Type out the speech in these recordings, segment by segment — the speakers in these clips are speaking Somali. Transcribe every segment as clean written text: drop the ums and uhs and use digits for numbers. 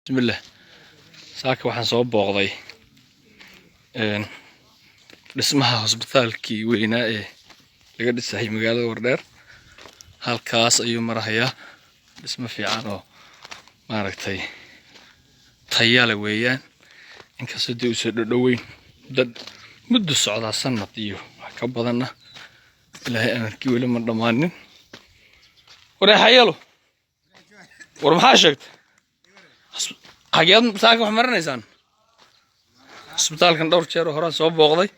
Bismillah, saaka waxaan soo booqday dhismaha hosbitaalkii weynaa ee laga dhisayay magaalada Wardheer. Halkaas ayuu marahayaa, dhismo fiican oo maaragtay tayale weeyaan, inkastoo dee uusan dhodhoweyn dad muddo socdaa sanad iyo wax ka badanna. Ilaahay amarkii weli ma dhammaanin. Wareexayalo, war maxaa sheegtay? Xageed saaka wax marinaysaan? Cisbitaalkan dhowr jeer oo horaan soo booqday.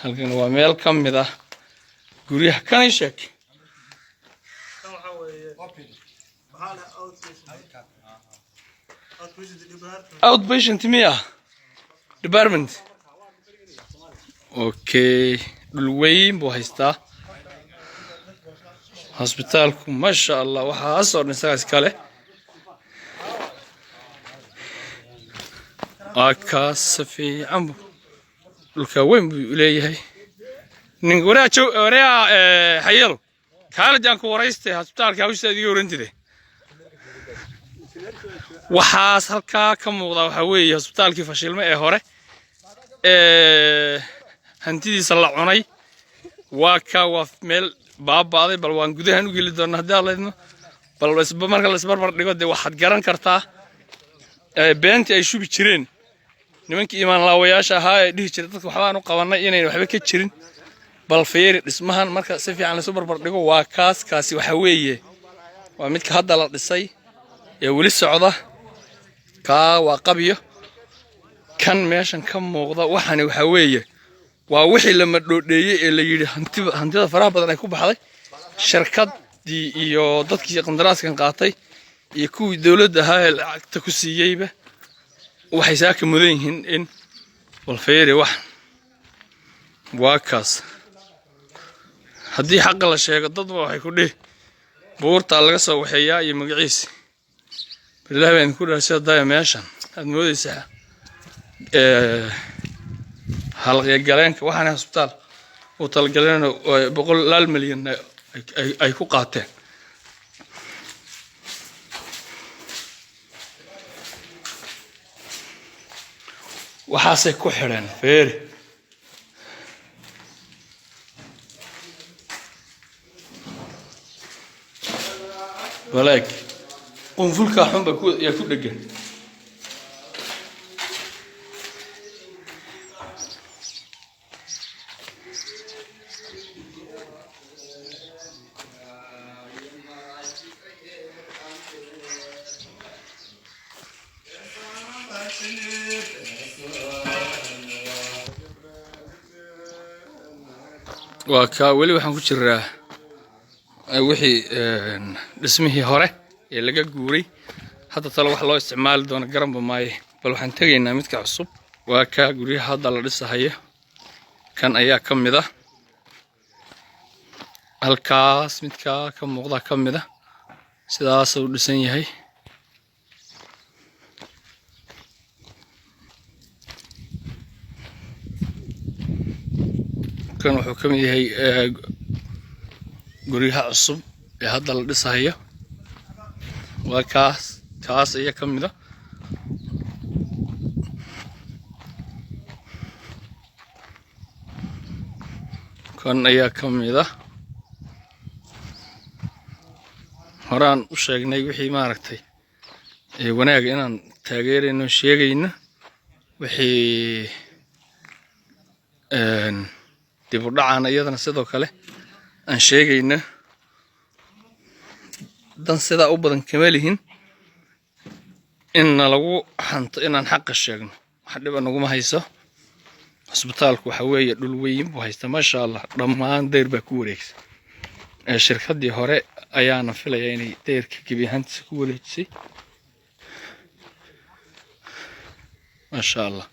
Halkan waa meel ka mid ah guryaha kanay sheeg. Outpatient miya department? Okay, dhul weyn buu haystaa hosbitaalku, maasha Allah. Waxaasoo dhan isagaa iskale. Waa kaas, si fiican buu dhulka weyn buu leeyahay. Nin waraa joog, waraa xayelo kaalaj aan ku waraystay hosbitaalka hawshiisa idiga oran jiray. Waxaas halkaa ka muuqda waxaa weeye hosbitaalkii fashilme ee hore ee hantidiisa la cunay. Waa ka waa meel baaba'day. Bal waan gudahan u geli doonaa haddii alla idmo. Bal marka la isbarbar dhigo dee waxaad garan kartaa beentii ay shubi jireen nimankii imaan laawayaasha ahaa ee dhihi jiray dadka waxbaan u qabanay inayn waxba ka jirin. Bal fiiri dhismahan marka si fiican laisu barbar dhigo. Waa kaas, kaasi waxaa weeye waa midka hadda la dhisay ee weli socda. Kaa waa qabyo. Kan meeshan ka muuqda waxani waxaa weeye waa wixii la madhoodheeyey ee la yidhi hantida faraha badan ay ku baxday, shirkaddii iyo dadkii qandaraaskan qaatay iyo kuwii dowladda ahaa ee lacagta ku siiyeyba waxay saaka mudan yihiin in. Bal fiiri, wax waa kaas. Haddii xaqa la sheego dadba waxay ku dhihi buurtaa laga soo waxeeyaa iyo magaciisi. Bal ilaah baan idinku dhahay, daya meeshan aad moodaysaa halqya galeenka. Waxaana hosbitaal uu talagaleen boqolaal milyan ay ku qaateen. Waxaasay ku xidheen feeri. Walaag qunfulkaa xun baa ku yaa ku dhegan. Waa kaa, weli waxaan ku jiraa wixii dhismihii hore ee laga guuray. Hadda tale wax loo isticmaali doono garanba maaye. Bal waxaan tegaynaa midka cusub. Waa kaa guryaha hadda la dhisahayo, kan ayaa ka mid ah. Halkaas midkaa ka muuqda ka mid ah, sidaasuu dhisan yahay. Kan wuxuu ka mid yahay guryaha cusub ee hadda la dhisahayo. Waa kaas, kaas ayaa ka mid ah. Kan ayaa ka mid ah. Horaan u sheegnay wixii maaragtay ee wanaaga inaan taageerayno, sheegayno wixii dib u dhacana iyadana sidoo kale aan sheegayno. Dan sidaa u badan kama lihin inna lagu xanto inaan xaqa sheegno, wax dhiba naguma hayso. Hosbitaalku waxa weeye dhul weyn buu haystaa, maasha Allah. Dhammaan dayr baa ku wareegsan. Shirkaddii hore ayaana filaya inay dayrka gebi ahaantiisa ku wareejisay, maasha Allah.